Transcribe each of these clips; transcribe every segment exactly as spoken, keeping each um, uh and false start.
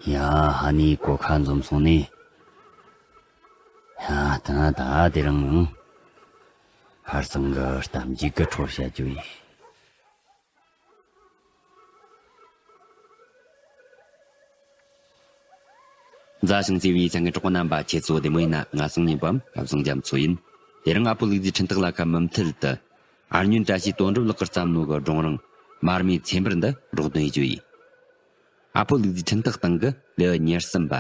ཡ། ཧ་ནི་གོ་ཁ་འཛོམས་སོང་ནི། ཡ། ད་ད་དེ་རིང་ཡང་ཁར་སང་གི་གཏམ་རྒྱུད་ཀྱི་འཕྲོ་བཤད་རྒྱུ་ཡིན། མཛའ་ཞིང་བརྩེ་བའི་ཚང་གི་གྲོགས་པོ་རྣམ་པ་ཁྱེད་ཚོ་བདེ་མོ་ཡིན་ན། ང་སང་ཉིན་པའམ་བཟང་རྒྱ་མཚོ་ཡིན། དེ་རིང་ཨ་ཕོ་ལུག་རྫིའི་འཕྲིན་སྟེགས་ལ་ཁ་མུ་མཐུད་དུ། ཨར་སྨྱོན་བཀྲ་ཤིས་དོན་གྲུབ་ལགས་ཀྱིས་བརྩམས་ནོ་གི་སྒྲུང་རིང་མར་མེའི་ཚེ་འབར་འདི་སྒྲོག་འདོན་ཡེད་རྒྱུ་ཡིན། ཨ་ཕོ་ལུག་རྫིའི་འཕྲིན་སྟེགས་སྟེང་གི་ལེའུ་ཉེར་གསུམ་པ།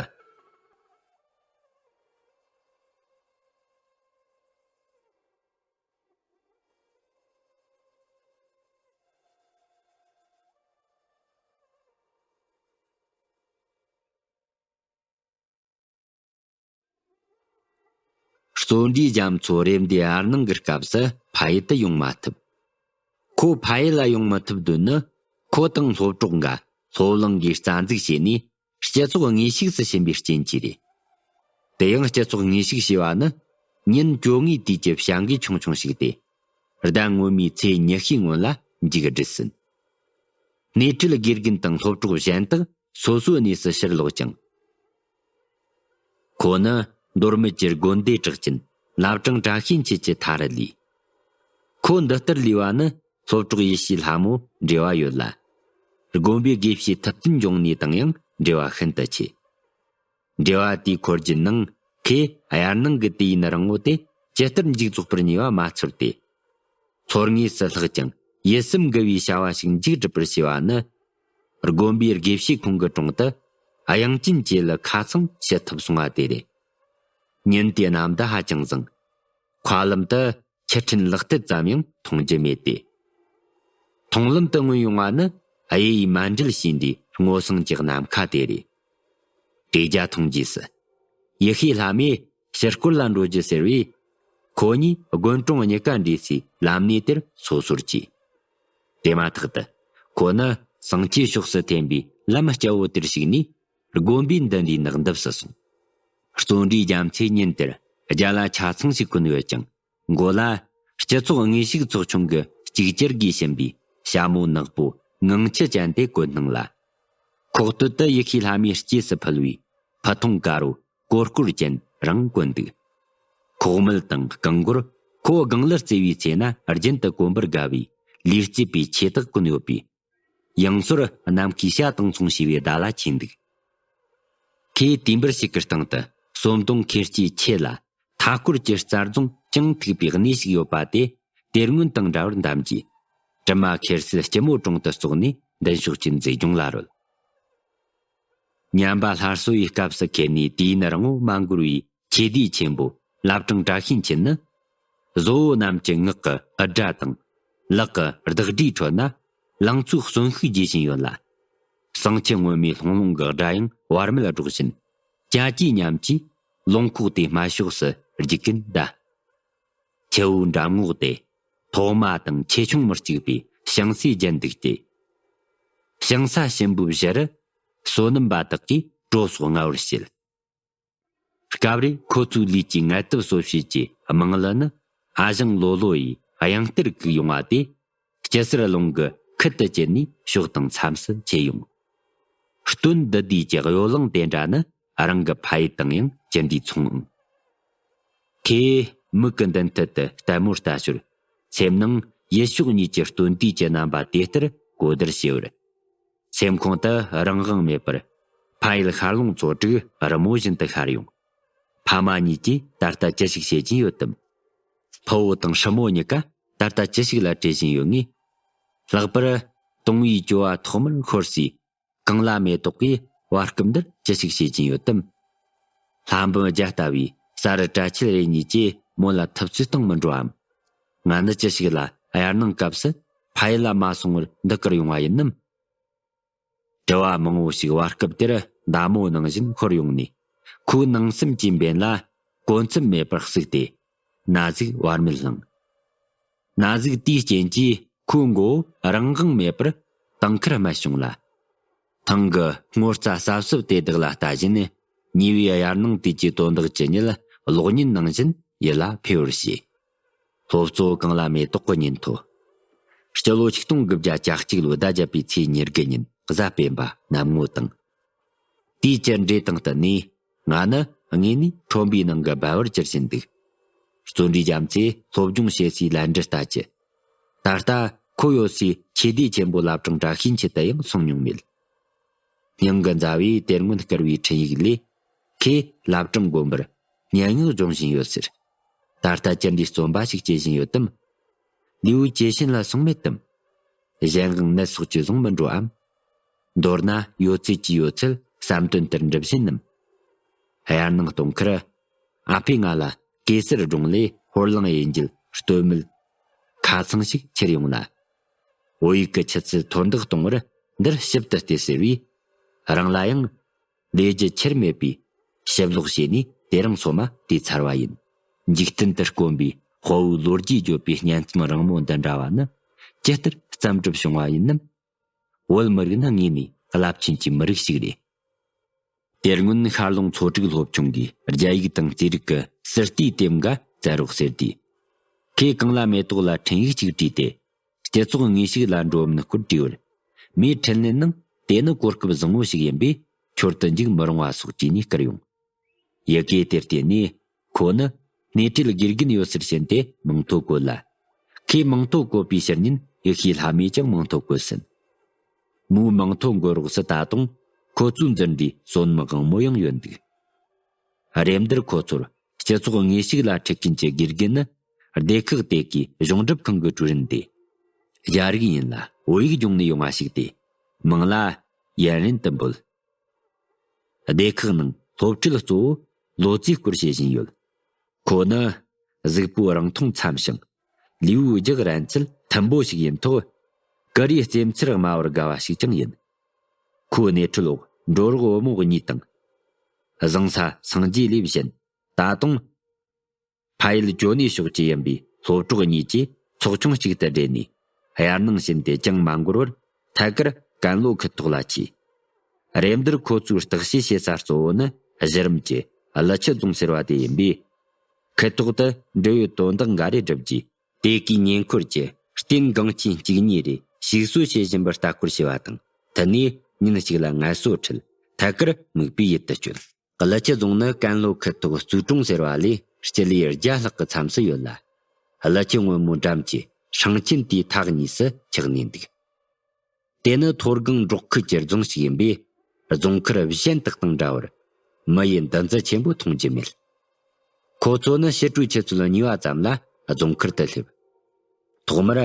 བརྩོན་འགྲུས་རྒྱ་མཚོ་རེབ་འདིའི་ཨར་ནང་གི་སྐབས་སུ་ཕ་ཡུལ་དུ་ཡོང་མ་ཐུབ། ཁོ་ཕ་ཡུལ་ལ་ཡོང་མི་ཐུབ་དོན་ནི། ཁོ་དང་སློབ་གྲོགས་འགའ་སློབ་གླིང་གིས་རྩ་འཛུགས་བྱས་ནས་སྤྱི་ཚོགས་དངོས་ཞུགས་སུ་ཕྱིན་པའི་རྐྱེན་གྱིས་རེད། དེ་ཡང་སྤྱི་ཚོགས་དངོས་ཞུགས་ཞེས་པ་ནི་ཉིན་བཅོ་ལྔའི་དུས་ཀྱི་བྱ་འགུལ་ཆུང་ཆུང་ཞིག་སྟེ། ཟླ་སྔོན་མའི་ཚེས་ཉི་ཤུའི་སྔོན་ལ་མཇུག་བསྒྲིལ་ཟིན། སྣེ་ཁྲིད་དགེ་རྒན་དང་སློབ་གྲོགས་གཞན་དག་སོ་སོའི་གནས་སུ་ཕྱིར་ལོག་ཅིང་། ཁོ་ནི་མདོ་སྨད་ཀྱི་དགོན་སྡེ་གྲགས་ཅན་བླ་བྲང་བཀྲ་ཤིས་འཁྱིལ་གྱི་མཐའ་རུ་ལུས། ཁོ་འདི་ལྟར་ལུས་པ་ནི་སློབ་གྲོགས་ཡེ་ཤེས་ལྷ་མོ་འབྲེལ་བ་ཡོད་ལ། དགོན་པའི་དགེ་བཤེས་ཐུབ་བསྟན་འབྱུང་གནས་དང་ཡང་འབྲེལ་བ་ཤིན་ཏུ་ཆེ། འབྲེལ་བ་དེའི་འཁོར་གྱི་ནང་ཁོས་དབྱར་གནང་གི་དུས་ཡུན་རིང་བོ་དེ་ཇི་ལྟར་མཇུག་རྫོགས་པར་ཉེ་བ་མ་ཚོར་ཏེ། ཚོར་ངེས་སུ་ལྷག་ཀྱང་ཡིད་སེམས་འགུལ་བའི་བྱ་བ་ཞིག་མཇུག་སྒྲིལ་པར་བྱས་པ་ནི། དགོན་པའི་དགེ་བཤེས་ཁོང་གི་དྲུང་དུ་དབྱངས་ཅན་གྱིས་ལ་ཁ་ཚང་བྱེད་ཐུབ་སོང་བ་དེ་རེད། ཉིན་དེའི་གནམ་བདག་ཧ་ཅང་བཟང་། མཁའ་ལམ་དུ་ཆུ་ཕྲན་ལག་མཐིལ་ཙམ་ཡང་མཐོང་རྒྱུ་མེད་དེ། མཐོང་ལམ་དུ་མངོན་ཡོང་བ་ནི་གཡས་གཡོན་མཎྜལ་བྱས་འདྲའི་སྔོ་བསངས་ཀྱི་ནམ་མཁའ་དེ་རེད། དེ་རྒྱ་མཐོང་རྗེས་སུ། ཡེ་ཤེས་ལྷ་མོས་ཕྱིར་སྐོར་ལ་འགྲོ་རྒྱུ་ཟེར་བས། ཁོ་གཉིས་དགོན་གྲོང་གཉིས་ཀ་འདྲེས་སའི་ལམ་སྣེ་དེར་སོ་སོར་གྱིས། དེ་མ་ཐག་ཏུ་ཁོ་ནི་ཟངས་ཀྱི་ཕྱོགས་སུ་འཐེན་པའི་ལམ་སྐྱ་བོ་དེར་ཞུགས་ནས་དགོན་པའི་མདུན་ལས་ནགས་འདབས་སུ་སོང་། བརྩོན་འགྲུས་རྒྱ་མཚོས་ཉིན་དེར་རྒྱ་ལ་ཆ་ཚང་ཞིག་གོན་ཡོད་ཅིང་། མགོ་ལ་སྤྱི་ཚོགས་དངོས་ཞུགས་ཚོགས་ཆུང་གི་གཅིག་གྱུར་གྱིས་བྱིན་པའི་ཞྭ་མོ་ནག་པོ་ངང་ཆུ་ཅན་དེ་གོན་སྣང་ལ། ཁོག་སྟོད་དུ་ཡེ་ཤེས་ལྷ་མོའི་སྐྱེས་སུ་ཕུལ་བའི་ཕུ་ཐུང་དཀར་བོ་ཀོར་ཀོར་ཅན་རང་གོན་འདུག། ཁོག་མིད་དང་རྐང་མགོར་ཁོ་སྒང་ལ་བརྩེ་བའི་ཚེ་ན་རྒྱུན་དུ་གོན་པར་དགའ་བའི་ལུས་རྩིབ་པའི་ཆས་དག་གོན་ཡོད་པས། ཡང་སོར་ནམ་མཁའི་བྱ་དང་མཚུངས་ཞེས་པའི་བརྡ་ལ་ཆས་འདུག། ཁོས་དུས་འབུར་ཞིག་གི་སྟེང་དུ་སོམ་སྡོང་ཁེར་སྐྱེས་ཆེ་ལ། མཐའ་སྐོར་གྱི་རྩྭ་རྫོང་ཅུང་མཐུག་པའི་གནས་ཤིག་ཡོད་པ་དེ་དེ་སྔོན་དང་འདྲ་བར་འདམ་གྱིས། གྲིབ་མ་ཁེར་སེལ་སྐྱི་མོ་གྲོང་དུ་བཙོག་ནས་མདུན་ཕྱོགས་ཀྱི་མཛེས་ལྗོངས་ལ་རོལ། ཉམས་པ་སླར་གསོ་ཡི་སྐབས་སུ་ཁེལ་ནས་དུས་ཡུན་རིང་བོ་མ་འགོར་བའི་ཆོས་སྡེ་ཆེན་པོ་བླ་བྲང་བཀྲ་ཤིས་འཁྱིལ་ནི། བཟོ་བོ་རྣམས་ཀྱི་ངག་གི་འུར་སྒྲ་དང་། ལག་གི་ལྡག་སྒྲའི་ཁྲོད་ན་ལང་ཚོའི་གསོན་ཤུགས་རྒྱས་བཞིན་ཡོད་ལ། ཟངས་ཆུ་སྔོན་མོའི་ལྷུང་ལྷུང་གི་སྒྲ་ཡང་བར་མེད་སྒྲོག་བཞིན། ཀྱ་ཀྱི་ཉམས་ཀྱིས་ལུང་ཁོག་དེའི་སྨད་ཕྱོགས་སུ་རྒྱུག་གིན་གདའ། ཆུ་བོའི་འགྲམ་ངོགས་དེ་ཐོག་མ་དང་ཆེ་ཆུང་མི་གཅིག་པའི་ཞིང་སའི་རྒྱན་འདུག་སྟེ། ཞིང་ས་ཞིམ་པོའི་བཞི་རུ་སོ་ནམ་པ་དག་གིས་བྲོ་སོགས་མངའ་བར་བྱེད། སྐབས་རེ་ཁོ་ཚོའི་ལུས་ཀྱི་ངལ་དུབ་གསོ་བྱེད་ཀྱི་དམངས་གླུ་ནི་ཨ་ཞང་ལོ་ལོ་ཡི་དབྱངས་རྟར་བཀུག་ཡོང་བ་དེ། སྐྱི་སེར་རླུང་གིས་ཁུར་དུ་བཅུག་ནས་ཕྱོགས་དང་མཚམས་སུ་མཆེད་ཡོང་། སྟོན་འདི་དུས་ཀྱི་གཡོ་ལང་དེ་འདྲ་ནི་རང་གི་ཕ་ཡུལ་དང་ཡང་ཅི་འདྲའི་མཚུངས་ཨང་། ཁོས་མིག་གི་མདུན་ཐད་དུ་ལྟད་མོ་ལྟ་ཞོར། སེམས་ནང་ཡུལ་ཕྱོགས་གཉིས་ཀྱི་སྟོན་དུས་ཀྱི་རྣམ་པ་དེ་ལྟར་གོ་བསྡུར་བྱས་པར། སེམས་ཁོང་དུ་རང་དབང་མེད་པར་ཕ་ཡུལ་ཤར་ལུང་ཚོ་དྲུག་རི་མོ་བཞིན་དུ་ཤར་ཡོང་། ཕ་མ་གཉིས་ཀྱིས་ད་ལྟ་ཅི་ཞིག་བྱེད་ཀྱིན་ཡོད་དམ། ཕུ་བོ་དང་སྲུ་མོ་གཉིས་ཀ་ད་ལྟ་ཅི་ཞིག་ལ་བྲེལ་བཞིན་ཡོད་ངེས། ལྷག་པར་དུང་བའི་ཅོ་བ་ཐོག་མར་ཤོར་སའི་གངས་ལྷ་མེ་ཏོག་གིས་བར་སྐབས་འདིར་ཅི་ཞིག་བྱེད་ཀྱིན་ཡོད་དམ། ལྷ་འབུམ་རྒྱ་ལྟ་བུའི་ས་རུ་བཀྲ་ཆེ་རེ་གཉིས་ཀྱིས་མོ་ལ་ཐུབ་ཚོད་བཏང་མི་འགྲོ་འམ། ང་ནི་ཅི་ཞིག་ལ་དབྱར་གནང་སྐབས་སུ་ཕ་ཡུལ་ལ་མ་སོང་བར་འདི་གར་ཡོང་བ་ཡིན་ནམ། དྲི་བ་མང་བོ་ཞིག་བར་སྐབས་དེར་མདའ་མོ་ནང་བཞིན་ཤོར་ཡོང་ནས། ཁོའི་ནང་སེམས་ཀྱི་འབེན་ལ་གོ་མཚམས་མེད་པར་ཟུག་སྟེ། ན་ཟུག་བར་མེད་བསླངས། ན་ཟུག་དེའི་རྐྱེན་གྱིས་ཁོའི་མགོ་བོ་རང་དབང་མེད་པར་དང་ཁར་རྨད་བྱུང་ལ། ཐང་གི་སྔོ་རྩྭ་སྲབ་སྲབ་དེ་དག་ལ་ལྟ་བཞིན། ཉེ་བའི་དབྱར་གནང་དུས་ཀྱི་དོན་དག་ཇི་སྙེད་གློག་བརྙན་ནང་བཞིན་ཡིད་ལ་འཕེལ་བར་བྱས། སློབ་གཙོ་གངས་ལྷ་མེ་ཏོག་གི་ཉིན་ཐོ། སྤྱི་ལོ་ཆིག་སྟོང་དགུ་བརྒྱ་གྱ་གཅིག་ལོའི་ཟླ་བརྒྱད་པའི་ཚེས་ཉེར་དགུ་ཉིན་གཟའ་སྤེན་པ་གནམ་ངོ་དྭངས། དེའི་ཅི་འདྲེ་དང་བསྟུན་ནས། ང་ནི་དངོས་ནས་ཁྲོན་པའི་ནང་གི་སྦལ་བར་གྱུར་བཞིན་འདུག། བརྩོན་འགྲུས་རྒྱ་མཚོས་སློབ་སྦྱོང་བྱེད་སའི་ལན་འབྲུ་ལྟ་ཅི། ད་ལྟ་ཁོ་ཡོད་སའི་ཆོས་སྡེ་ཆེན་པོ་བླ་བྲང་བཀྲ་ཤིས་འཁྱིལ་དུ་ཡང་སོང་མྱོང་མེད། སྙིང་གི་མཛའ་བོས་དེ་སྔོན་བསྐུར་བའི་འཕྲིན་ཡིག་ལས། ཁོས་བླ་བྲང་དགོན་པར་སྙན་ངག་སྦྱོང་བཞིན་ཡོད་ཟེར། ད་ལྟ་ཅི་འདྲའི་བརྩོན་པ་ཞིག་བྱེད་བཞིན་ཡོད་དམ། ལེའུ་ཇེ་ཞན་ལ་སོང་མེད་དམ། གཞན་དབང་ནད་སོགས་ཀྱིས་བཟུང་མི་འགྲོའམ། མདོར་ན་ཡོད་ཚད་ཀྱི་ཡོད་ཚད་བསམ་དོན་ལྟར་འགྲུབ་བཞིན་ནམ། དབྱར་གནང་གཏོང་ཁར། ཨ་ཕས་ང་ལ་གེ་སར་སྒྲུང་ལས་ཧོར་གླིང་གཡུལ་འགྱེད་སྟོད་སྨད་ཁ་ཚང་ཞིག་ཁྱེར་ཡོང་ལ། བོད་ཡིག་གི་ཆུ་ཚད་མཐོར་འདེགས་གཏོང་བར་འདིར་ཞིབ་ཏུ་བལྟས་ཟེར་བས། རང་ལ་ཡང་ལས་རྒྱུ་ཆེར་མེད་པས་ཞིབ་ཀློག་བྱས་ནས་དེ་རིང་སོ་མ་དེ་ཚར་བ་ཡིན། འཇིག་རྟེན་དུ་དཀོན་པའི་དཔའ་བོའི་ལོ་རྒྱུས་བརྗོད་པའི་སྙན་རྩོམ་རིང་མོ་འདི་འདྲ་བ་ནི་ཇི་ལྟར་བརྩམས་གྲུབ་བྱུང་བ་ཡིན་ནམ། བོད་མི་རིགས་ནི་དངོས་ནས་རླབས་ཆེན་གྱི་མི་རིགས་ཤིག་རེད། དེ་སྔོན་ཤར་ལུང་ཚོ་དྲུག་སློབ་ཆུང་གིས་རྒྱ་ཡིག་དང་རྩིས་རིག་གི་ཟུར་ལྟའི་དེབ་འགའ་བཙལ་རོགས་ཟེར་དུས། ཁོས་གངས་ལ་མེ་ཏོག་ལ་འཕྲིན་ཡིག་ཅིག་བྲིས་ཏེ། སྤྱི་ཚོགས་དངོས་ཤིག་ལ་འགྲོ་མིན་སྐོར་དྲིས་པར། མོས་འཕྲིན་ལན་ནང་དེ་ནི་གོ་སྐབས་བཟང་བོ་ཞིག་ཡིན་པས་འཁྱོར་དུ་འཇུག་མི་རུང་བ་སོགས་བྲིས་ནས་བསྐུར་ཡོང་། ཡི་གེ་དེར་བལྟས་ནས་ཁོ་ནི་སྣེ་ཁྲིད་དགེ་རྒན་ཡོད་སར་ཕྱིན་ཏེ་མིང་ཐོ་བཀོད་ལ། ཁོས་མིང་ཐོ་བཀོད་པའི་ཕྱི་ཉིན་ཡེ་ཤེས་ལྷ་མོས་ཀྱང་མིང་ཐོ་བཀོད་ཟིན། མོའི་མིང་ཐོ་འགོད་རོགས་སུ་ད་དུང་ཁོ་ཚོའི་འཛིན་གྲྭའི་བཙུན་མོ་གང་མོ་ཡང་ཡོད་འདུག། རེབ་འདིར་ཁོ་ཚོར་སྤྱི་ཚོགས་དངོས་ཤིག་ལ་ཁྲིད་མཁན་གྱི་དགེ་རྒན་ནི་སྡེ་ཁག་དེ་གའི་གཞུང་སྒྲུབ་ཁང་གི་ཀྲུའུ་རིན་ཏེ། རྒྱ་རིགས་ཡིན་ལ་བོད་ཡིག་སྦྱོང་ནས་ཡོང་བ་ཞིག་སྟེ། མིང་ལ་ཡན་རིན་དུ་འབོད། སྡེ་ཁག་ནང་སློབ་ཁྲིད་གཙོ་བོ་ལོ་ཙཱའི་སྐོར་བྱེད་བཞིན་ཡོད། ཁོ་ནི་གཟུགས་པོ་རིང་ཐུང་འཚམ་ཞིང་། ལུས་པོའི་རྒྱགས་རན་ཚད་མཐུན་པོ་ཞིག་ཡིན་ཐོག། ཀུ་རེའི་རྩེད་མཚར་དམའ་བར་དགའ་བ་ཞིག་ཀྱང་ཡིན། ཁོའི་སྣེ་ཁྲིད་འོག་འགྲོ་རོགས་བུ་མོ་གཉིས་དང་། བཟང་ས་སངས་རྒྱས་ལས་བཞིན། ད་དུང་། ཕ་ཡུལ་ཅོ་ནེ་ཕྱོགས་ཀྱི་ཡིན་པའི་སློབ་གྲོགས་གཉིས་ཀྱིས་ཚོགས་ཆུང་གཅིག་ཏུ་སྦྲེལ་ནས། དབྱར་གནང་བྱིན་ཏེ་ཅང་མ་འགོར་བར་ཐད་ཀར་ཀན་ལྷོ་ཁུལ་ཐོག་ལ་ཆས། རེབ་འདིར་ཁོ་ཚོའི་བརྟག་དཔྱད་བྱེད་ས་གཙོ་བོ་ནི་གཞི་རིམ་གྱི་ཀླུ་ཆུ་རྫོང་ཟེར་བ་དེ་ཡིན་པས། ཁུལ་ཐོག་ཏུ་འབྲེལ་ཡོད་དོན་དག་འགའ་རེ་བསྒྲུབས་རྗེས། དེ་གའི་ཉེ་འཁོར་གྱི་རྟེན་འགངས་ཆེན་བཅུ་གཉིས་རེ་ཞིག་གསོ་བྱེད་བཞིན་པར་ལྟ་སྐོར་བྱས་པ་དང་། དེ་ནས་ཉིན་གཅིག་ལ་ངལ་གསོ་ཁྲིད་ཐད་ཀར་མིག་དཔེ་ཡུལ་དུ་བསྐྱོད། ཀླུ་ཆུ་རྫོང་ནི་ཀན་ལྷོ་ཁུལ་ཐོག་གཙོས་གྲོང་ཟེར་བ་ལས་སྤྱི་ལེ་བརྒྱ་ལྷག་གི་མཚམས་སུ་ཡོད་ལ། ཀླུ་ཆུ་སྔོན་མོའི་འགྲམ་གྱི་ཧྲང་ཆིན་དེའི་ཐག་གཉིས་སུ་ཆགས་ནས་འདུག། དེ་ནི་མཐོ་སྒང་འབྲོག་ཁུལ་གྱི་རྫོང་ཞིག་ཡིན་པས། རྫོང་མཁར་གཞན་དག་དང་འདྲ་བར་མི་ཡི་འདུ་འཛི་ཆེན་པོ་མཐོང་རྒྱུ་མེད། ཁོ་ཚོ་ནི་ཕྱི་དྲོའི་ཆུ་ཚོད་གཉིས་པ་ཙམ་ལ་རྫོང་མཁར་དུ་སླེབས། ཐོག་མར་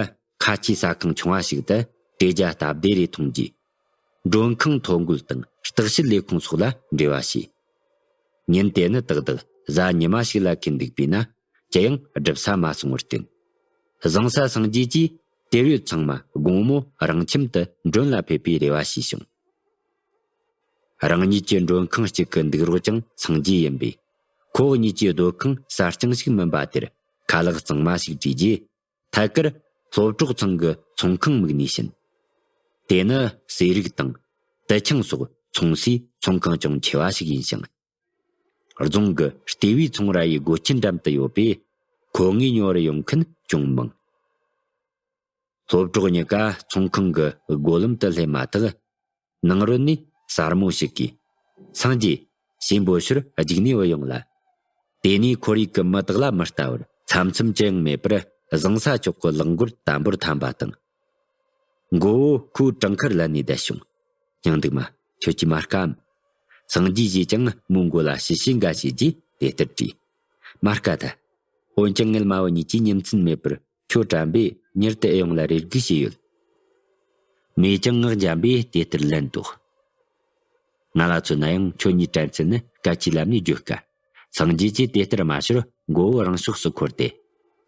ཁ་ཆེའི་ཟ་ཁང་ཆུང་བ་ཞིག་ཏུ་དྲོ་རྒྱ་སྟབས་བདེ་རེ་འཐུང་རྗེས། མགྲོན་ཁང་ཐོ་འགོད་དང་བརྟག་ཞིབ་ལས་ཁུངས་སོགས་ལ་འབྲེལ་བ་བྱས། ཉིན་དེ་ནི་ཏག་ཏག་གཟའ་ཉི་མ་ཞིག་ལ་འཁེལ་འདུག་པས་ན། ཅི་ཡང་སྒྲུབ་ས་མ་སོང་བར་བརྟེན། བཟང་ས་སངས་རྒྱས་ཀྱིས་དེར་ཡོད་ཚང་མ་དགོང་མོ་རང་ཁྱིམ་དུ་མགྲོན་ལ་ཕེབས་པའི་རེ་བ་བྱས་བྱུང་། རང་ཉིད་ཀྱི་མགྲོན་ཁང་གཅིག་གི་འདུག་རོགས་ཀྱང་སངས་རྒྱས་ཡིན་པས། ཁོ་བོ་ཉིད་ཀྱི་སྡོད་ཁང་གསར་རྐྱང་ཞིག་མིན་པ་དེར་ཁ་ལག་གཙང་མ་ཞིག་བྲིས་རྗེས། ཐད་ཀར་སློབ་གྲོགས་ཚང་གི་ཚོང་ཁང་མིག་ནས་ཕྱིན། དེ་ནི་ཟས་རིགས་དང་དུད་ཆང་སོགས་ཚོང་སའི་ཚོང་ཁང་ཅུང་ཆེ་བ་ཞིག་ཡིན་ཞིང་། རྫོང་གི་ལྟེ་བའི་ཚོང་ར་ཡི་སྒོ་ཁྱི་འགྲམ་དུ་ཡོད་པས། ཁོ་ངའི་ཉོ་བར་ཡོང་མཁན་ཅུང་མང་། སློབ་གྲོགས་གཉིས་ཀ་ཚོང་ཁང་གི་སྒོ་ལམ་དུ་སླེབས་མ་ཐག། ནང་རོལ་ནས་གསར་མོ་ཞིག་གིས། སངས་རྒྱས། ཞེས་འབོད་ཞོར་རྒྱུགས་ནས་བུད་ཡོང་ལ། དེ་ནས་ཁོར་ཡུག་གི་མི་དག་ལ་མི་ལྟ་བར་འཚམ་འཚམ་ཅི་ཡང་མེད་པར་བཟང་ས་ཕྱོགས་ཀྱི་ལག་མགོར་དམ་པོར་འཐམས་པ་དང་། མགོ་བོ་ཁོའི་བྲང་ཁར་ལ་ནས་བསྡད་བྱུང་། སྙིང་སྡུག་མ། ཁྱོད་ཀྱིས་མ་དཀའ་འམ། སངས་རྒྱས་ཀྱིས་ཀྱང་མོའི་མགོ་ལ་ཞི་བྱེད་འགའ་བྱས་རྗེས་དེ་ལྟར་དྲིས། མ་དཀའ་ད། འོན་ཀྱང་ངེད་མ་བུ་གཉིས་ཀྱིས་ཉིན་མཚན་མེད་པར་ཁྱོད་དྲན་པས་མྱུར་དུ་ཨེ་ཡོང་ལ་རེ་སྒུག་བྱས་ཡོད། མོས་ཀྱང་ངག་འཇམ་པས་དེ་ལྟར་ལན་འདོགས། ང་ལ་མཚོན་ན་ཡང་ཁྱོད་གཉིས་དྲན་ཚུལ་ནི་སྐད་ཆའི་ལམ་ནས་བརྗོད་དཀའ། སངས་རྒྱས་ཀྱིས་དེ་ལྟར་མ་ཤོར་མགོ་བོ་རང་ཕྱོགས་སུ་འཁོར་ཏེ།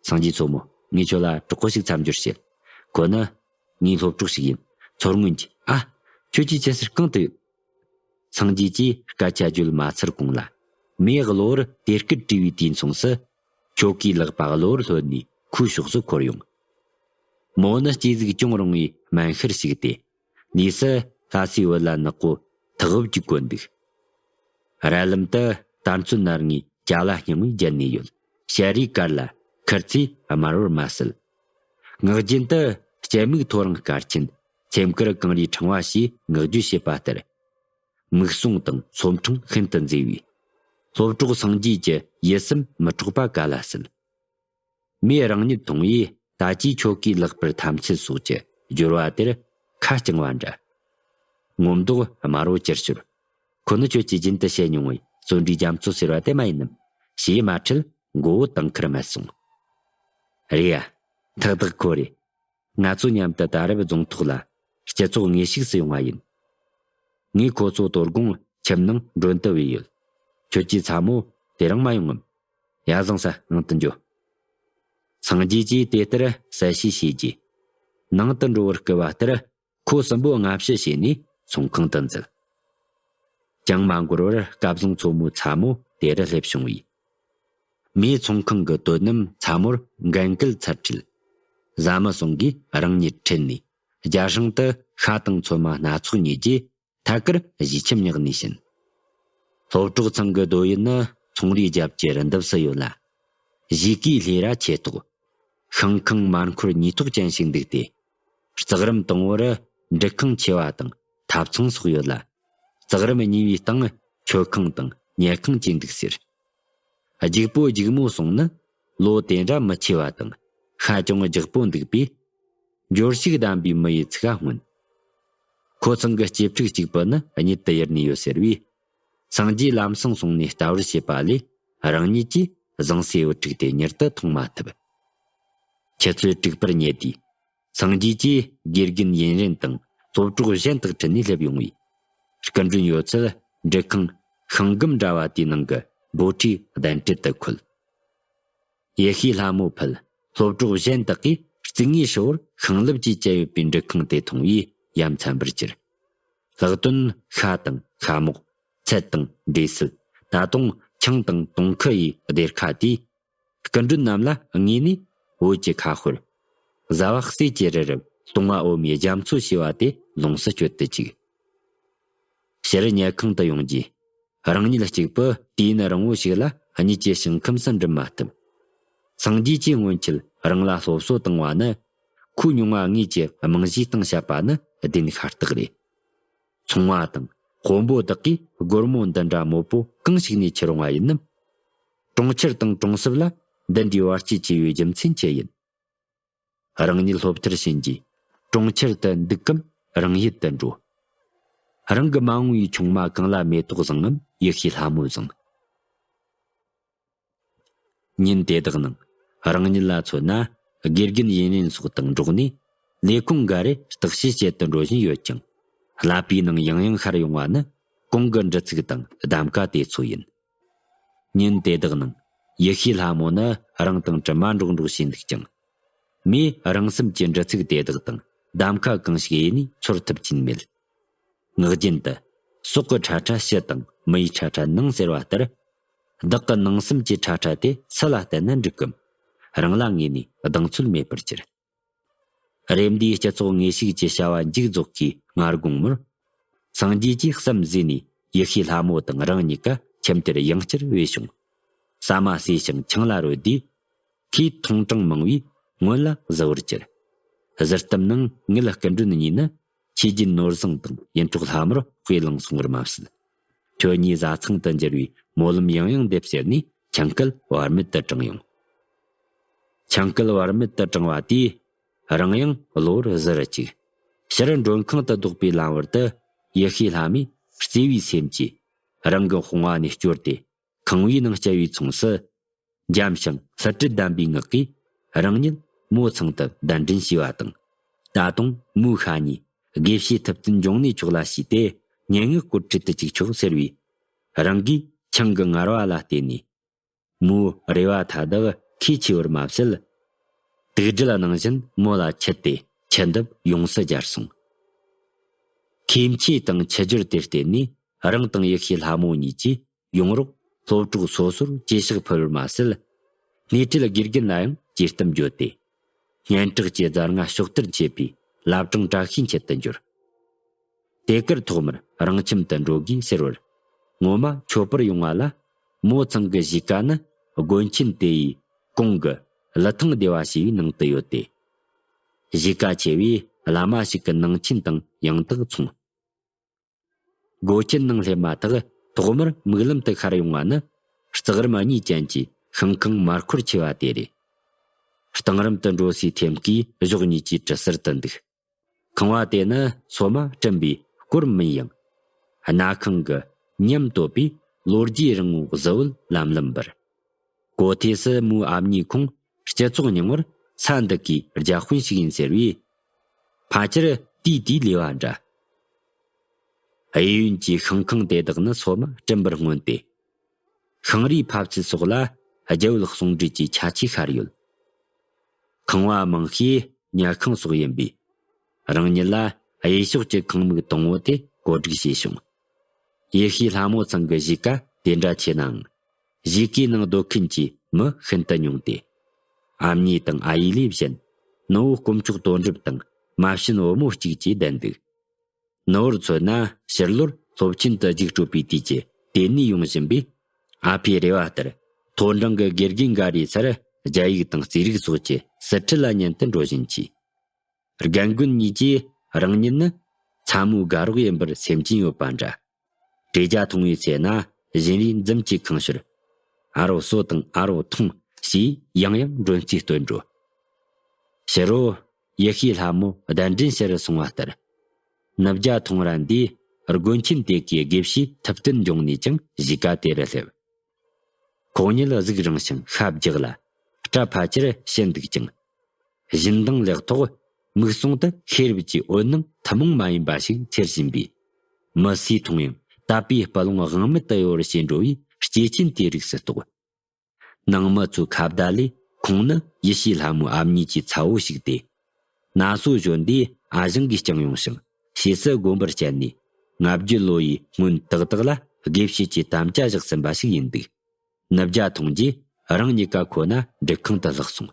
སངས་རྒྱས་མཚོ་མོ། ངས་ཁྱོད་ལ་གྲོགས་པོ་ཞིག་མཚམས་སྦྱོར་བྱེད། ཁོ་ནི། ངའི་སློབ་གྲོགས་ཤིག་ཡིན། མཚོ་སྔོན་གྱི། ཨ། ཁྱོད་ཀྱིས་ཁྱད་གསར་གང་དུ་ཡོད། སངས་རྒྱས་ཀྱིས་སྐད་ཆ་བརྗོད་མ་ཚར་གོང་ལ། མོས་གློ་བུར་དེ་སྐད་དྲིས་པའི་དུས་མཚུངས་སུ། ཁྱོ་གའི་ལག་པ་གློ་བུར་ལྷོད་ནས་ཁོའི་ཕྱོགས་སུ་འཁོར་ཡོང་། མོ་ནི་སྐྱེས་གཟུགས་ཅུང་རིང་བའི་སྨན་ཤར་ཞིག་སྟེ། གཉིས་སུ་ལྷ་སའི་བུ་ལ་ནག་པོ་ཐག་བབ་ཀྱིས་གོན་འདུག། ར་ལམ་དུ་དར་མཚོན་སྣ་ལྔའི་ཅ་ལ་སྙིང་བོས་བརྒྱན་ནས་ཡོད། ཞལ་རས་དཀར་ལ་ཁུར་ཚོས་དམར་བར་མ་བསིལ། ངག་རྒྱུན་དུ་སྐྱེད་མིག་ཐོ་རངས་སྐར་ཆེན། ཚེམས་དཀར་གངས་རིའི་ཕྲེང་བ་ཞེས་ངག་བརྗོད་བྱེད་པ་ལྟར། མིག་ཟུང་དང་ཚོམ་ཕྲེང་ཤིན་ཏུ་མཛེས་པས། སློབ་གྲོགས་སངས་རྒྱས་ཀྱི་ཡིད་སེམས་མི་འཕྲོག་པ་ག་ལ་སྲིད། མོས་རང་ཉིད་མཐོང་བས་ད་ཅིའི་ཁྱོ་གས་ལེགས་པར་ཐམས་ཅད་སོགས་ཀྱི་སྦྱོར་བ་དེར་ཁ་བསྐྱངས་པ་འདྲ། ངོ་མདོག་དམར་པོ་ཅིར་ཤོར། ཁོ་ནི་ཁྱོད་ཀྱིས་རྒྱུན་དུ་བཤད་མྱོང་བའི་བརྩོན་འགྲུས་རྒྱ་མཚོ་ཟེར་བ་དེ་མ་ཡིན་ནམ། ཞེས་མ་ཁྲེལ་མགོ་བོ་དང་ཁར་མེད་སོང་། རེད་ཡ། ཐག་ཐག་ཁོ་རེད། ང་ཚོ་མཉམ་དུ་ད་རེབ་རྫོང་ཐོག་ལ་སྤྱི་ཚོགས་ངེས་ཤིག་སུ་ཡོང་བ་ཡིན། ངས་ཁོ་ཚོ་དོ་དགོང་ཁྱིམ་ནང་མགྲོན་དུ་བོས་ཡོད། ཁྱོད་ཀྱི་ཚ་མོ་དེ་རིང་མ་ཡོང་ངམ། ཡ་བཟང་ས་ནང་དུ་འགྱོ། སངས་རྒྱས་ཀྱིས་དེ་ལྟར་གསལ་བཤད་བྱས་རྗེས། ནང་དུ་འགྲོ་བར་བསྐུལ་བ་ལྟར་ཁོ་གསུམ་པོ་སྔ་ཕྱི་བྱས་ནས་ཚོང་ཁང་དུ་འཛུལ། ཅང་མ་འགོར་བར་སྐལ་བཟང་མཚོ་མོའི་ཚ་མོ་དེ་རུ་སླེབས་བྱུང་བས། མོས་ཚོང་ཁང་གི་དོ་དམ་ཚ་མོར་འགན་འཁུར་ཚར་ཁྲིད། བཟའ་མི་ཟུང་གིས་རང་ཉིད་ཁྲིད་ནས་རྒྱ་སྲང་དུ་ཤ་དང་ཚོད་མ་སྣ་ཚོགས་ཉོས་རྗེས་ཐད་ཀར་གཞིས་ཁྱིམ་ཉག་ནས་ཕྱིན། སློབ་གྲོགས་ཚང་གི་སྡོད་ཡུལ་ནི་ཚོང་རའི་རྒྱབ་ཀྱི་རི་འདབས་སུ་ཡོད་ལ། གཞིས་ཀའི་ལྷས་ར་ཆེ་ཐོག་ཤིང་ཁང་མར་འཁོར་ཉིས་ཐོག་ཅན་ཞིག་འདུག་སྟེ། ལྕགས་རམ་དང་པོར་འབྲུ་ཁང་ཆེ་བ་དང་ཐབ་ཚང་སོགས་ཡོད་ལ། ལྕགས་རམ་གཉིས་པའི་སྟེང་མཆོད་ཁང་དང་ཉལ་ཁང་བཅས་འདུག་ཟེར། རྒྱུག་པོ་རྒྱུག་མོ་སོང་ནི་ལོ་དེ་འདྲ་མི་ཆེ་བ་དང་ཧ་ཅང་རྒྱགས་པོ་འདུག་པས། འབྱོར་ཕྱུག་ལྡན་པའི་མི་ཡི་ཚིག་ག་སྔོན། ཁོ་ཚང་གི་གཅེས་ཕྲུག་གཅིག་པུ་ནི་གཉིད་དུ་ཡུར་ནས་ཡོད་ཟེར་བས། སངས་རྒྱས་ལམ་སང་སོང་ནས་ལྟ་བར་བྱེད་པ་ལས་རང་ཉིད་ཀྱིས་བཟང་སའི་བུ་ཕྲུག་དེ་མྱུར་དུ་མཐོང་མ་ཐུབ། ཆུ་ཚོད་དྲུག་པར་ཉལ་དུས། སངས་རྒྱས་ཀྱིས་དགེ་རྒན་ཡིན་རན་དང་སློབ་གྲོགས་གཞན་དག་ཁྲིད་ནས་སླེབས་ཡོང་བས། སྐུ་མགྲོན་ཡོད་ཚད་འབྲུ་ཁང་ཤིང་སྒམ་འདྲ་བ་དེའི་ནང་གི་འབོ་ཁྲིའི་གདན་ཁྲི་དུ་འཁོད། ཡེ་ཤེས་ལྷ་མོ་ཕུད་སློབ་གྲོགས་གཞན་དག་གིས་རྩིག་ངོས་ཧྲིལ་བོར་ཤིང་ལེབ་ཀྱིས་བཅད་ཡོད་པའི་འབྲུ་ཁང་དེ་མཐོང་བས་ཡ་མཚན་པར་གྱུར། ལྷག་དོན་ཤ་དང་ཤ་མོག་ཚལ་དང་འབྲས་སིལ། ད་དུང་ཆང་དང་དུང་ཁུ་ཡི་སྡེར་ཁ་དེས། སྐུ་མགྲོན་རྣམས་ལ་ངོས་ནས་བོད་ཀྱི་ཁ་ཤོར། བཟའ་བ་གསེར་གྱི་རི་རབ་གཏོང་བ་འོ་མའི་རྒྱ་མཚོ་ཞེས་པ་དེ་ལོངས་སུ་སྤྱོད་དུ་བཅུག་ཕྱིར་ཉལ་ཁང་དུ་ཡོང་རྗེས། རང་ཉིད་གཅིག་པུ་དུས་ཡུན་རིང་བོ་ཞིག་ལ་གཉིད་ཀྱི་ཞིང་ཁམས་སུ་འགྲིམ་མ་ཐུབ། སངས་རྒྱས་ཀྱིས་སྔོན་ཆད་རང་ལ་སློབ་གསོ་བཏང་བ་ནི། ཁོའི་མྱོང་བ་དངོས་ཀྱི་རྨང་གཞིའི་སྟེང་བཤད་པ་ནི་བདེན་ཤ་སྟག་རེད། ཚོང་བ་དང་དཔོན་པོ་དག་གིས་སྒོར་མོ་འདི་འདྲ་མོད་པོ་གང་ཞིག་ནས་ཁྱེར་འོང་བ་ཡིན་ནམ། གྲོང་ཁྱེར་དང་གྲོང་གསེབ་ལ་འདི་འདྲའི་བར་ཆད་ཆེ་བའི་རྒྱུ་མཚན་ཅི་ཡིན། རང་ཉིད་སློབ་མཐར་ཕྱིན་རྗེས་གྲོང་ཁྱེར་དུ་འདུག་གམ་རང་ཡུལ་དུ་འགྲོ། རང་གི་མ་འོངས་པའི་ཆུང་མ་གང་ལ་མེ་ཏོག་བཟང་ངམ་ཡེ་ཤེས་ལྷ་མོ་བཟང་། ཉིན་དེ་དག་ནང་རང་ཉིད་ལ་མཚོན་ན་དགེ་རྒན་ཡིན་རན་སོགས་དང་འགྲོགས་ནས་ལས་ཁུངས་འགའ་རེ་བརྟག་དཔྱད་བྱེད་དུ་འགྲོ་བཞིན་ཡོད་ཀྱང་། ཀླད་པའི་ནང་ཡང་ཡང་ཤར་ཡོང་བ་ནི་གོང་གི་འདྲི་ཚིག་དང་གདམ་ཀ་དེ་ཚོ་ཡིན། ཉིན་དེ་དག་ནང་ཡེ་ཤེས་ལྷ་མོ་ནི་རང་དང་གྲིབ་མ་འགྲོགས་འགྲོགས་བྱས་འདུག་ཀྱང་། མོས་རང་སེམས་ཀྱི་འདྲི་ཚིག་དེ་དག་དང་གདམ་ཀ་གང་ཞིག་ཡིན་ནས་ཚོར་ཐུབ་ཀྱིན་མེད། ངག་རྒྱུན་དུ། ཟོག་གི་ཁྲ་ཁྲ་ཕྱི་དང་མིའི་ཁྲ་ཁྲ་ནང་ཟེར་བ་ལྟར། བདག་གི་ནང་སེམས་ཀྱི་ཁྲ་ཁྲ་དེ་སུ་ལ་བསྟན་ན་འགྲིག་གམ། རང་ལ་ངེས་ནས་གདེང་ཚོད་མེད་པར་གྱུར། རེབ་འདིའི་སྤྱི་ཚོགས་ངེས་ཤིག་གི་བྱ་བ་མཇུག་རྫོགས་ཀྱི་སྔ་དགོང་མོར། སངས་རྒྱས་ཀྱིས་བསམ་གཟས་ནས་ཡེ་ཤེས་ལྷ་མོ་དང་རང་གཉིས་ཀ་ཁྱིམ་དེར་ཡང་བསྐྱར་བོས་བྱུང་། ཟ་མ་ཟོས་ཤིང་ཆང་ལ་རོལ་དུས། ཁོས་མཐོང་གྲངས་མང་བས་སྔོན་ལ་གཟི་བོར་གྱུར། གཟི་ལྟམ་ནང་ངེད་སྐུ་མགྲོན་གཉིས་ནི་ཆོས་རྒྱལ་ནོར་བཟང་དང་ཡིད་འཕྲོག་ལྷ་མོར་དཔེ་བླངས་སོང་བར་མ་ཟད། ཁྱོད་གཉིས་བཟའ་ཚང་དུ་འགྱུར་བའི་སྨོན་ལམ་ཡང་ཡང་འདེབས་ཟེར་ནས་ཆང་སྐལ་བར་མེད་དུ་དྲངས་ཡོང་། ཆང་སྐལ་བར་མེད་དུ་དྲངས་པ་དེས་རང་ཡང་གློ་བུར་གཟི་རུ་བཅུག་ཕྱིར་མགྲོན་ཁང་དུ་ལྡོག་པའི་ལམ་བར་དུ་ཡེ་ཤེས་ལྷ་མོས་བརྩེ་བའི་སེམས་ཀྱིས་རང་གི་དཔུང་བ་ནས་བསྐྱོར་ཏེ། ཁང་བའི་ནང་བསྐྱལ་བའི་མཚུངས་སུ། འཇམ་ཞིང་བསླུ་བྲིད་ལྡན་པའི་ངག་གིས་རང་ཉིད་མོ་ཚང་དུ་གདན་འདྲེན་བྱས་པ་དང་། ད་དུང་མོའི་ཤ་ཉེ་དགེ་བཤེས་ཐུབ་བསྟན་འབྱུང་གནས་མཆོག་ལ་ཞུས་ཏེ་སྙན་ངག་སྐོར་ཁྲིད་དུ་བཅུག་ཆོག་ཟེར་བས། རང་གིས་ཆང་གི་ངར་བ་ལ་བརྟེན་ནས་མོའི་རེ་བ་མཐའ་དག་ཁས་འཆེ་བར་མ་ཟད། དུག་སྦྲུལ་ནང་བཞིན་མོ་ལ་འཁྱུད་དེ་འཁྱུད་འདེབས་ཡོངས་སུ་སྦྱར་སོང་། ཁོས་མཆེ་དང་མཆུ་སྦྱོར་དེར་བརྟེན་ནས་རང་དང་ཡེ་ཤེས་ལྷ་མོ་གཉིས་ཀྱིས་ཡོང་རོགས་སློབ་གྲོགས་སོ་སོར་གྱེས་ཕྱག་ཕུལ་བར་མ་ཟད། སྣེ་ཁྲིད་དགེ་རྒན་ལ་ཡང་གྱེས་གཏམ་བརྗོད་དེ། སྙན་གྲགས་ཀྱི་རྫ་རྔ་ཕྱོགས་བསྟར་བྱེད་པའི་བླ་བྲང་བཀྲ་ཤིས་འཁྱིལ་དུ་འབྱོར། དེ་གར་ཐོག་མར་རང་ཁྱིམ་དུ་འགྲོ་དགོས་ཟེར་བར། ངོ་མ་མཆོད་པར་ཡོང་བ་ལ། མོ་ཚང་གི་གཞིས་ཀ་ནི་དགོན་ཆེན་དེ་ཡི་གོང་གི་ཀླུ་ཐང་སྡེ་བ་ཞེས་པའི་ནང་དུ་ཡོད་དེ། གཞིས་ཀ་ཆེ་བས་བླ་མ་ཞིག་གི་ནང་ཆེན་དང་ཡང་དག་མཚུངས། སྒོ་ཁྱིམ་ནང་སླེབས་མ་ཐག་ཐོག་མར་མིག་ལམ་དུ་ཤར་ཡོང་བ་ནི། རྩག་རིམ་གཉིས་ཅན་གྱི་ཤིང་ཁང་མར་འཁོར་ཆེ་བ་དེ་རེད། གཏིང་རིམ་དུ་འགྲོ་སའི་ཐེམ་སྐས་གཞོགས་གཉིས་ཀྱི་གྲུ་ཟུར་དུ་འདུག་ཁང་བ་དེ་ནི་སོ་མ་བྲིན་པའི་སྐོར་མིན་ཡང་། གནའ་ཁང་གི་ཉམས་དོད་པའི་ལོ་རྒྱུས་རིང་བོ་གཟི་འོད་ལམ་ལམ་འབར། གོ་ཐོས་སུ་མོའི་ཨ་མྱེས་ཁོང་སྤྱི་ཚོགས་རྙིང་བར་ས་འདི་གའི་རྒྱ་དཔོན་ཞིག་ཡིན་ཟེར་བས། ཕལ་ཆེར་དེའི་དུས་ལས་བ་འདྲ། གཡས་གཡོན་གྱི་ཤིང་ཁང་དེ་དག་ནི་སོ་མ་བྲིན་པར་མངོན་ཏེ། ཤིང་རིས་ཕབ་ཚད་སོགས་ལ་རྒྱ་བོད་ཟུང་འབྲེལ་གྱི་ཁྱད་ཆོས་ཤར་ཡོད། ཁང་བ་མང་ཤས་ཉལ་ཁང་སོགས་ཡིན་པས། རང་ཉིད་ལ་གཡས་ཕྱོགས་ཀྱི་ཁང་མིག་དང་བོ་དེ་གོ་སྒྲིག་བྱས་བྱུང་། ཡེ་ཤེས་ལྷ་མོ་ཚང་གི་གཞིས་ཀ་དེ་འདྲ་ཆེ་ནའང་། གཞིས་ཀའི་ནང་སྡོད་མཁན་གྱི་མི་ཤིན་ཏུ་ཉུང་སྟེ། ཨ་མྱེས་དང་ཨ་ཡེ་ལས་གཞན། ནུ་བོ་དཀོན་མཆོག་དོན་གྲུབ་དང་མ་བྱན་བུ་མོ་གཅིག་བཅས་བསྡད་འདུག་ནུ་བོར་མཚོན་ན་ཕྱི་ལོར་སློབ་ཆེན་དུ་རྒྱུགས་སྤྲོད་པའི་དུས་ཀྱི་དེད་ནས་ཡོང་བཞིན་པས། ཨ་ཕའི་རེ་བ་ལྟར་མཐོ་འབྲིང་གི་དགེ་རྒན་འགའ་རེའི་སར་རྒྱ་ཡིག་དང་རྩིས་རིག་སོགས་ཀྱི་ཟུར་ཁྲིད་ལ་ཉན་དུ་འགྲོ་བཞིན་མཆིས། རྒན་རྒོན་གཉིས་ཀྱིས་རང་ཉིད་ནི་མཚན་མོའི་དགའ་རོགས་ཡིན་པར་སེམས་ཀྱིན་ཡོད་པ་འདྲ། དྲོ་ཇ་འཐུང་བའི་ཚེ་ན་བཞིན་རས་འཛུམ་གྱིས་ཁེངས་ཞོར། ཨ་རོ་ཟོ་དང་ཨ་རོ་འཐུང་ཞེས་ཡང་ཡང་མགྲོན་རྩིས་སྟོན་འགྲོ། ཕྱི་དྲོ་ཡེ་ཤེས་ལྷ་མོ་གདན་འདྲེན་ཕྱིར་སོང་བ་ལྟར། ནུབ་ཇ་འཐུང་རན་དུས་དགོན་ཆེན་དེ་གའི་དགེ་བཤེས་ཐུབ་བསྟན་འབྱུང་ནས་ཀྱང་གཞིས་ཀ་དེ་རུ་སླེབས། ཁོང་ཉིད་གཟུགས་རིང་ཞིང་ཤ་རྒྱགས་ལ་སྐྲ་ཕལ་ཆེར་ཕྱེད་འདུག་ཅིང་། བཞིན་མདངས་ལེགས་ཐོག་མིག་ཟུང་དུ་ཤེས་རབ་ཀྱི་འོད་སྣང་ཐུན་མོང་མ་ཡིན་པ་ཞིག་འཚེར་བཞིན་པས། མི་སུས་མཐོང་ཡང་དད་པའི་སྤུ་ལོང་དབང་མེད་དུ་གཡོ་བར་བྱེད་འགྲོ་བའི་སྐྱེས་ཆེན་དེའི་རིགས་སུ་གཏོགས། ནང་མི་ཚོའི་ཁ་བརྡ་ལས་ཁོང་ནི་ཡེ་ཤེས་ལྷ་མོའི་ཨ་མྱེས་ཀྱི་ཚ་བོ་ཞིག་སྟེ། ན་སོ་གཞོན་དུས་ཨ་ཞང་གིས་བསྐྱངས་ཡོང་ཞིང་ཕྱིས་སུ་དགོན་པར་བསྐྱལ་ནས། ལྔ་བརྒྱད་ལོ་ཡི་སྔོན་ཏག་ཏག་ལ་དགེ་བཤེས་ཀྱི་དམ་བཅའ་བཞག་ཟིན་པ་ཞིག་ཡིན་འདུག་ནུབ་ཇ་འཐུང་རྗེས་རང་གཉིས་ཀ་ཁོ་ན་སྒྲིག་ཁང་དུ་ལྷག་སོང་།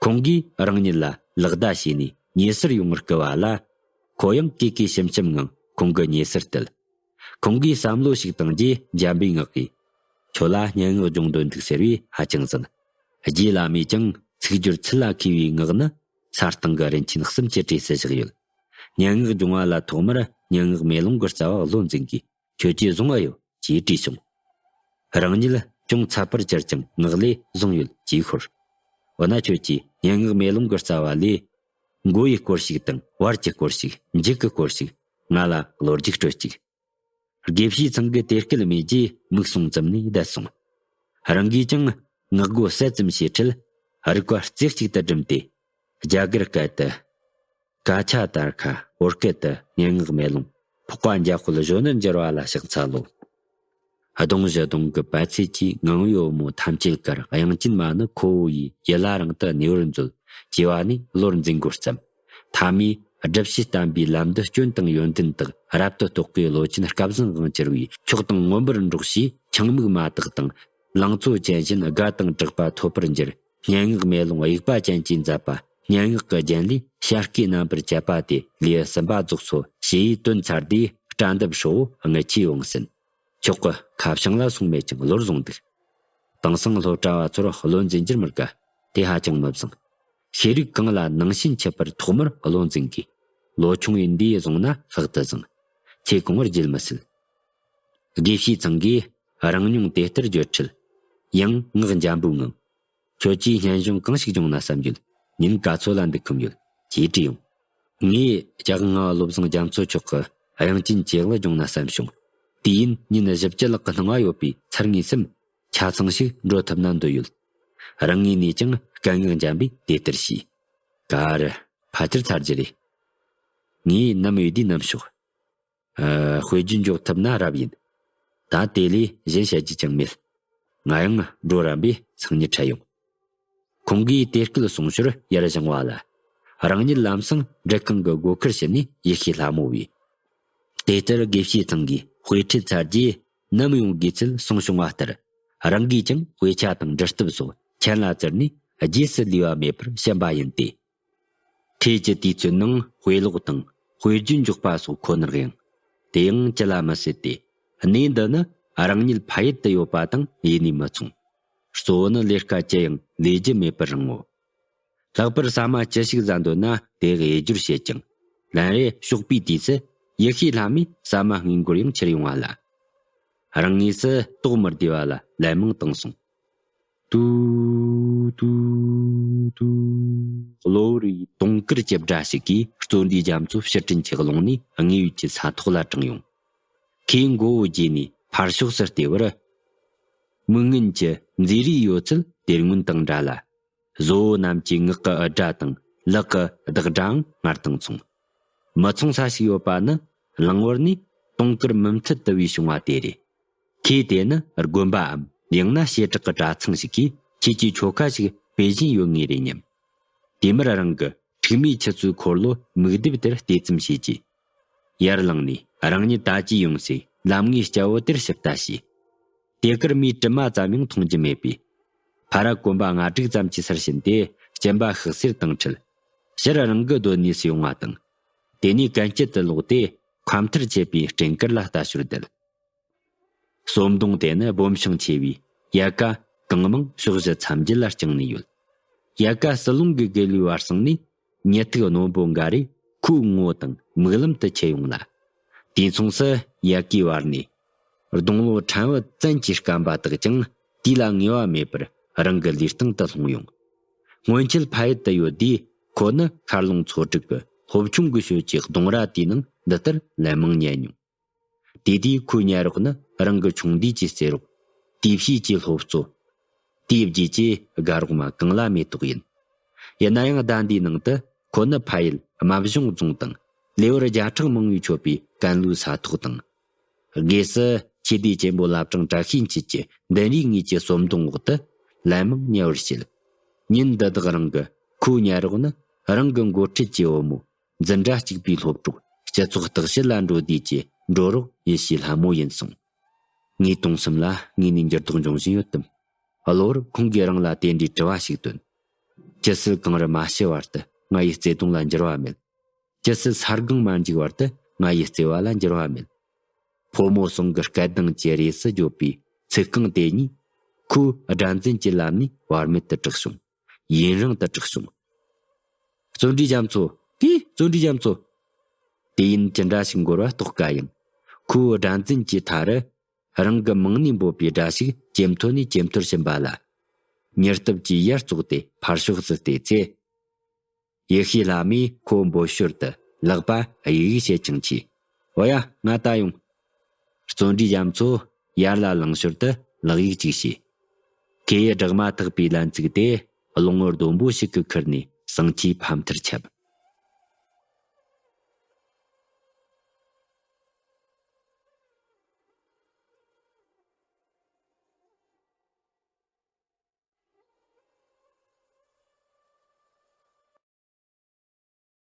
ཁོང་གིས་རང་ཉིད་ལ་ལག་བརྡ་བྱས་ནས་ཉེ་སར་ཡོང་བར་སྐུལ་བ་ལ། ཁོ་ཡང་གུས་གུས་ཞུམ་ཞུམ་ངང་ཁོང་གི་ཉེ་སར་བསྡད། ཁོང་གིས་བསམ་བློ་ཞིག་བཏང་རྗེས་འཇམ་པའི་ངག་གིས། ཁྱོད་ལ་སྙན་ངག་སྦྱོང་འདོད་འདུག་ཟེར་བས་ཧ་ཅང་ཟིན། རྗེ་བླ་མས་ཀྱང་ཚིག་སྦྱོར་ཚུལ་ལ་མཁས་པའི་ངག་ནི་ས་སྟེང་གི་རིན་ཆེན་གསུམ་གྱི་གྲས་སུ་བཞག་ཡོད། སྙན་ངག་སྦྱོང་བ་ལ་ཐོག་མར་སྙན་ངག་མེ་ལོང་གི་རྩ་བ་བློ་འཛིན་གྱིས། ཁྱོད་ཀྱིས་བཟུང་བ་ཡོད་ཅེས་དྲིས་བྱུང་། རང་ཉིད་ཅུང་ཚ་པར་གྱུར་ཀྱང་ངག་ལས་བཟུང་ཡོད་ཅེས་ཤོར། འོ་ན་ཁྱོད་ཀྱིས་སྙན་ངག་མེ་ལོང་གི་རྩ་བ་ལས། མགོ་ཡི་སྐོར་ཞིག་དང་བར་གྱི་སྐོར་ཞིག་མཇུག་གི་སྐོར་ཞིག་ང་ལ་བློ་རྒྱུགས་སྤྲོད་ཅིག་དགེ་བཤེས་ཚང་གི་དེ་སྐད་སྨྲས་རྗེས་མིག་ཟུང་བཙུམ་ནས་བསྡད་སོང་། རང་གིས་ཀྱང་ངག་སྒོ་གསལ་ཙམ་བྱས་འཕྲལ་རིག་པ་རྩེ་གཅིག་ཏུ་བསྒྲིམས་ཏེ། རྒྱ་གར་སྐད་དུ། ཀ་ཆ་ཏར་ཁ། བོད་སྐད་དུ་སྙན་ངག་མེ་ལོང་། ཕོག་པ་འཇའ་ཧོལ་གཞོན་ནུར་འགྱུར་བ་ལ་ཕྱག་འཚལ་ལོ། གདོང་བཞི་གདོང་གི་པད་ཚལ་གྱི་ངང་པའི་བུ་མོ་ཐམས་ཅད་ཀར་དབྱངས་ཅན་མ་ནི་ཁོ་བོ་ཡི་ཡིད་ལ་རིང་དུ་གནས་པར་མཛོད་ཅེས་པ་ནས་བློར་འཛིན་འགོ་བརྩམས། ཐ་མའི་སྒྲུབ་བྱེད་བསྟན་པའི་ལམ་འདི་སྐྱོན་དང་ཡོན་ཏན་དག་རབ་ཏུ་རྟོགས་པའི་བློ་ཅན་སྐལ་བཟང་དབང་གྱུར་པས་མཆོག་དང་མངོན་པར་འགྲོགས་ཞེས་ཆང་མིག་མ་དག་དང་། ལང་ཚོ་ཅན་བཞིན་དགའ་དང་གྲགས་པ་ཐོབ་པར་འགྱུར། སྙན་ངག་མེ་ལོང་དབྱུག་པ་ཅན་གྱིས་མཛད་པ་སྙན་ངག་གི་རྒྱན་ལས་ཤར་སྐྱེས་རྣམ་པར་དཔྱད་པ་དེ་ལེའུ་གསུམ་པ་རྫོགས་སོ་ཞེས་བཏོན་ཚར་དུས་སྐྲ་འདེབས་ཧྲིལ་བོ་རྔུལ་ཆུས་བངས་ཟིན། མཆོག་གི་ཁ་བྱང་ལ་སོང་མེད་ཀྱང་བློར་བཟུང་འདུག་དེང་སང་སློབ་གྲྭ་བ་ཚོར་བློ་འཛིན་རྒྱུར་མི་དགའ། དེ་ཧ་ཅང་མི་བཟང་། ཤེས་རིག་གང་ལ་ནང་བཞིན་མཆིས་པར་ཐོག་མར་བློ་འཛིན་དགོས། ལོ་ཆུང་བས་འདི་བཟུང་ན་ལྷག་ཏུ་བཟང་། ཚེ་གང་བར་བརྗེད་མི་སྲིད། དགེ་བཤེས་ཚང་གིས་རང་མྱོང་དེ་ལྟར་བརྗོད་འཕྲལ། ཡང་ངག་འཇམ་པོའི་ངང་། ཁྱོད་ཀྱིས་སྙན་གཞུང་གང་ཞིག་སྦྱོང་ན་བསམ་ཡོད། ཉིན་ག་ཚོད་ལ་འདུག་ཁོམ་ཡོད། ཅེས་དྲིས་ཡོང་། ངས་རྒྱལ་དབང་ལྔ་པ་བློ་བཟང་རྒྱ་མཚོ་མཆོག་གི་དབྱངས་ཅན་གྱི་གླུ་སྦྱོང་ན་བསམ་བྱུང་། དུས་ཡུན་ཉིན་བཞི་བཅུ་ལྷག་གི་སྣང་བ་ཡོད་པའི་ཚར་ངེས་སམ། ཆ་ཚང་ཞིག་འགྲོ་ཐུབ་ན་འདོད་ཡོད། རང་ངོས་ནས་ཀྱང་སྐད་ངག་འཇམ་པས་དེ་ལྟར་བྱས། ག་རེ། ཕལ་ཆེར་ཚར་རྒྱུ་རེད། ངས་ནམ་ཡོད་དུས་ནམ་ཞོག་ཨ། དཔེ་རྒྱུན་འཇོག་ཐུབ་ན་རབ་ཡིན། ད་དེ་ལས་གཞན་བཤད་རྒྱུ་ཅང་མེད། ང་ཡང་འགྲོ་རན་པས་སང་ཉིན་འཕྲད་ཡོང་། ཁོང་གིས་དེ་སྐད་གསུངས་ཞོར་ཡར་བཞེངས་པ་ལ། རང་ཉིད་ལམ་སང་འབྲི་ཁང་གི་སྒོ་ཁར་ཕྱིན་ནས་ཡེ་ཤེས་ལྷ་མོ་བས། དེ་ལྟར་དགེ་བཤེས་ཚང་གིས་དཔེ་ཁྲིད་ཚར་རྗེས་ནམ་ཡོང་དགོས་ཚུལ་གསུངས་བྱུང་བ་ལྟར། རང་གིས་ཀྱང་དཔེ་ཆ་དང་འབྲི་སྟབས་སོགས་མཆན་ལ་བཙིར་ནས་རྗེས་སུ་ལུས་པ་མེད་པར་ཕྱིན་པ་ཡིན་ཏེ། འཕྲལ་གྱི་དུས་ཚོད་ནང་དཔེ་ཀློག་དང་དཔེ་རྒྱུན་འཇོག་པ་སོགས་ཁོ་ནར་ཡང་། དེ་ཡང་ཅི་ལ་མི་སྲིད་དེ། གནས་འདི་ནི་རང་ཉིད་ཕ་ཡུལ་དུ་ཡོད་པ་དང་ཡེ་ནས་མི་མཚུངས། གཙོ་བོ་ནི་ལས་ཀ་ཅི་ཡང་ལས་རྒྱུ་མེད་པར་རང་ངོ་། ལྷག་པར་ཟ་མ་ཅི་ཞིག་ཟ་འདོད་ན་དེ་གཡས་སྦྱོར་བྱེད་ཅིང་། ལན་རེ་ཞོགས་པའི་དུས་སུ་ ཡེ་ཤེས་ལྷ་མོས་ཟ་མ་སྔས་མགོར་ཡང་ཁྱེར་ཡོང་བ་ལ། རང་ངོས་སུ་ལྟོགས་མི་བདེ་བ་ལ་ལན་མང་བཏང་སོང་། ཏུ་ཏུ་ཏུ། གློ་བུར་བའི་དུང་དཀར་གྱི་སྒྲ་ཞིག་གིས་བརྩོན་འགྲུས་རྒྱ་མཚོ་ཕྱིར་དྲན་གྱི་རླུང་ནས་དངོས་ཡོད་ཀྱི་ས་ཐོག་ལ་དྲངས་ཡོང་། ཁོས་མགོ་བོ་བགྱིས་ནས་ཕར་ཕྱོགས་སུ་བལྟས་པར། མིག་སྔུན་གྱི་མཛེས་རིས་ཡོད་ཚད་དེ་སྔོན་དང་འདྲ་ལ། བཟོ་བོ་རྣམས་ཀྱི་ངག་གི་འུར་སྒྲ་དང་ལག་གི་བདག་སྒྲའང་སྔར་དང་མཚུངས། མི་མཚུངས་ས་ཞིག་ཡོད་པ་ནི། གླིང་བར་ནས་དུང་དཀར་མུ་མཐུད་དུ་བས་བྱུང་བ་དེ་རེད། ཁོས་དེ་ནི་དགོན་པའམ་ཡང་ན་བྱེ་བྲག་གི་གྲྭ་ཚང་ཞིག་གིས་ཁྱེད་ཀྱི་ཆོ་ག་ཞིག་སྤེལ་བཞིན་ཡོད་ངེས་རེད་སྙམ། དེ་མུར་རང་གི་མཁྲིག་མའི་ཆུ་ཚོད་འཁོར་ལོ་མིག་ལྡེབས་དེར་བལྟས་ཙམ་བྱས་རྗེས། ཡར་ལངས་ནས་རང་ཉིད་ད་ཅི་ཡོང་སའི་ལམ་ངའི་སྐྱ་བོ་དེར་ཞིབ་ལྟ་བྱས། དེ་གར་མིའི་གྲིབ་མ་ཙམ་ཡང་མཐོང་རྒྱུ་མེད་པས། ཕ་ར་གོམ་པ་ལྔ་དྲུག་ཙམ་གྱི་སར་ཕྱིན་ཏེ་སྤྱན་པ་ཤག་སེར་དང་འཕྲད། ཕྱིར་རང་གི་སྡོད་གནས་སུ་ཡོང་བ་དང་། དེ་ནས་གན་རྐྱལ་དུ་ལོག་སྟེ་ཁ་མཐར་ཆད་པའི་སྤྲིན་དཀར་ལ་ལྟ་ཞོར་བསྡད། ཟོམ་སྡོང་དེ་ནི་སྦོམ་ཞིང་ཆེ་བས་ཡལ་ག་གང་མང་ཕྱོགས་བཞི་མཚམས་བརྒྱད་ལ་བརྐྱངས་ནས་ཡོད། ཡལ་ག་ཟི་ལིང་གི་དགེ་ལུས་བར་གསེང་ནས་ཉི་ཐིག་རྣོན་པོ་འགའ་རེ་ཁོའི་ངོ་དང་མིག་ལམ་དུ་ཁྱེར་ཡོང་ལ། དུས་མཚུངས་སུ་ཡལ་གའི་བར་ནས་སྡོང་ལོ་ཕྲན་བུ་བཙན་གྱིས་སྐམ་པ་དག་ཀྱང་དུས་ལ་ངེས་པ་མེད་པར་རང་གི་ལུས་སྟེང་དུ་ལྷུང་ཡོང་། སྔོན་ཆད་ཕ་ཡུལ་དུ་ཡོད་དུས་ཁོ་ནི་མཁར་རླུང་ཚོ་དྲུག་གི་སློབ་ཆུང་གི་ཞོལ་གྱི་སྡོང་ར་དེའི་ནང་འདི་ལྟར་ལན་མང་ཉལ་མྱོང་། དེ་དུས་ཁོའི་ཉལ་རོགས་ནི་རང་གི་ཆུང་དུས་ཀྱི་རྩེད་རོགས། དེའི་ཕྱིས་ཀྱི་སློབ་གཙོ། དེའི་རྗེས་ཀྱི་དགའ་རོགས་མ་གང་ལ་མེ་ཏོག་ཡིན། ཡིན་ན་ཡང་ཟླ་འདིའི་ནང་དུ་ཁོ་ནི་ཕ་ཡུལ་རྨ་གཞུང་རྫོང་དང་ལེ་དབར་བརྒྱ་ཕྲག་མང་བའི་མཆོད་པའི་གན་ལུའི་ས་ཐོག་དང་། སྒོས་སུ་ཆོས་སྡེ་ཆེན་པོ་བླ་བྲང་བཀྲ་ཤིས་འཁྱིལ་གྱི་མདུན་རིའི་ངོས་ཀྱི་ཟོམ་སྡོང་འོག་ཏུ་ལན་མང་ཉལ་བར་བྱེད། ཉིན་འདི་དག་རིང་གི་ཁོའི་ཉལ་རོགས་ནི་རང་གི་འགོ་ཁྲིད་ཀྱི་བུ་མོ། འཛིན་གྲྭ་གཅིག་པའི་སློབ་གྲོགས། སྤྱི་ཚོགས་བརྟག་དཔྱད་ལ་འགྲོ་དུས་ཀྱི་འགྲོ་རོགས་ཡེ་ཤེས་ལྷ་མོ་ཡིན་གསུངས། ངའི་དུང་སེམས་ལ་དངོས་ནས་འགྱུར་ལྡོག་འབྱུང་བཞིན་ཡོད་དམ། གློ་བུར་ཁོང་གིས་རང་ལ་དེ་འདྲའི་དྲི་བ་ཞིག་བཏོན། ཇི་སྲིད་གངས་རི་མ་ཕྱི་བར་དུ་ང་ཡི་བརྩེ་དུང་ལ་འགྱུར་བ་མེད། ཇི་སྲིད་ས་སྒང་མ་འཇིག་བར་དུ་ང་ཡི་བརྩེ་བ་ལ་འགྱུར་བ་མེད། ཕོ་མོ་ཟུང་གི་སྐད་གདངས་ཀྱི་རེས་སུ་བརྗོད་པའི་ཚིག་རྐང་དེ་གཉིས་ཁོའི་སྒྲ་འཛིན་གྱི་ལམ་ནས་བར་མེད་དུ་གྲགས་བྱུང་། ཡུན་རིང་དུ་གྲགས་བྱུང་། བརྩོན་འགྲུས་རྒྱ་མཚོ། ཀི། བརྩོན་འགྲུས་རྒྱ་མཚོ། དུས་ཡུན་ཅི་འདྲ་ཞིག་འགོར་བ་རྟོགས་དཀའ་ཡང་། ཁོའི་སྒྲ་འཛིན་གྱི་མཐའ་རུ་རང་གི་མིང་ནས་འབོད་པའི་སྒྲ་ཞིག་ཇེ་མཐོ་ནས་ཇེ་མཐོར་ཕྱིན་པ་ལ། མྱུར་སྟབས་ཀྱིས་ཡར་བཙོག་སྟེ་ཕར་ཕྱོགས་སུ་བལྟས་ཚེ། ཡེ་ཤེས་ལྷ་མོས་ཁོ་འབོད་ཞོར་དུ་ལག་པ་གཡུག་གཡུག་བྱེད་ཀྱང་མཆིས། འོ་ཡ། ང་ད་ཡོང་། བརྩོན་འགྲུས་རྒྱ་མཚོ་ཡར་ལ་ལངས་ཞོར་དུ་ལག་གཡུག་ཅིག་བྱས། ཁོས་སྦྲགས་མ་ཐག་པའི་ལན་ཚིག་དེ་རླུང་བུ་ལྡོམ་པོ་ཞིག་གིས་ཁུར་ནས་ཟངས་ཆུའི་ཕ་མཐར་ཁྱབ།